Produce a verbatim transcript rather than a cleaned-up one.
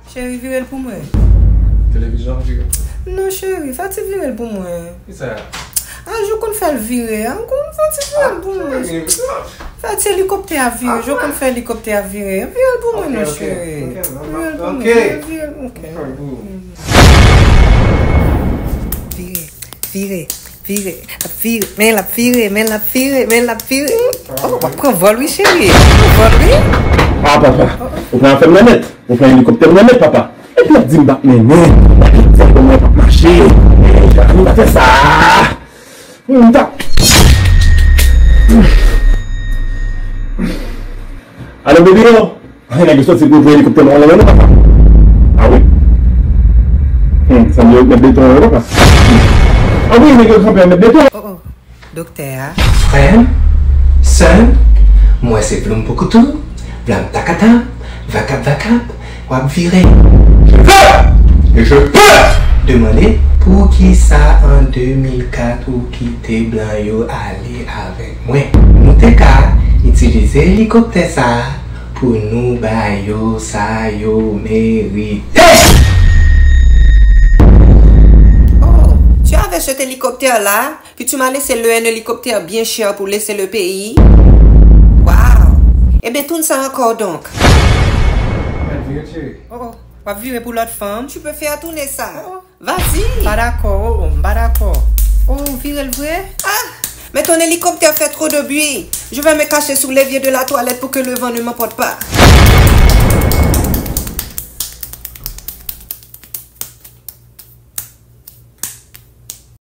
Cheri, vire l pou mwen. Televizyon vire. Non, cheri, fè ti vire l pou mwen. Ki sa? Ah, je konn fè l vire. Ah, konn fè ti vire l pou mwen. Fè ti elikoptè a vire. Je konn fè elikoptè a vire. Vire l pou mwen, non, cheri. Vire l pou mwen. Vire, vire l, ok. Vire, vire, vire, l ap vire, men l ap vire, men l ap vire, men l ap vire. Oh, w ap pran vòl, wi, cheri. W ap pran vòl, wi. Ah, papa, ou pran afè m nan nèt. Ou pran elikoptè m nan nèt, papa. Epi w ap di m pa t mennen. Epi w ap di m mwen p ap mache. Epi w ap fè sa. Mwen ta. Alo, bebe yo. Nèg yo soti pou pran elikoptè nan lanmè, non, papa. Ah wi. Hmm, sa vle yo met beton yo, papa. Ah wi, nèg yo kanpe met beton. Oh, oh. Doktè a. Frè m, sè m, m wè se vloum poukoutou, vlam takata, vakap vakap, w ap vire. Je veux! Et je peux! Demande poukisa an de mil kat ou kite blan yo ale avèk mwen. Nou te ka itilize elikoptè sa a pou nou ba yo sa yo merite. Oh, tu avais cet hélicoptère-là, puis tu m'as laissé le, un hélicoptère bien cher pour laisser le pays. Wow. Eh bien, tourne ça encore donc. Mèt vire, cheri. Oh, oh. W ap vire pou lòt fanm. Tu peux faire tourner ça. Oh, oh. Vas-y. M pa dakò, oh, oh, m pa dakò. Oh, vire l vre? Ah, mais ton hélicoptère fait trop de bruit. Je vais me cacher sous l'évier de la toilette pour que le vent ne m'emporte pas.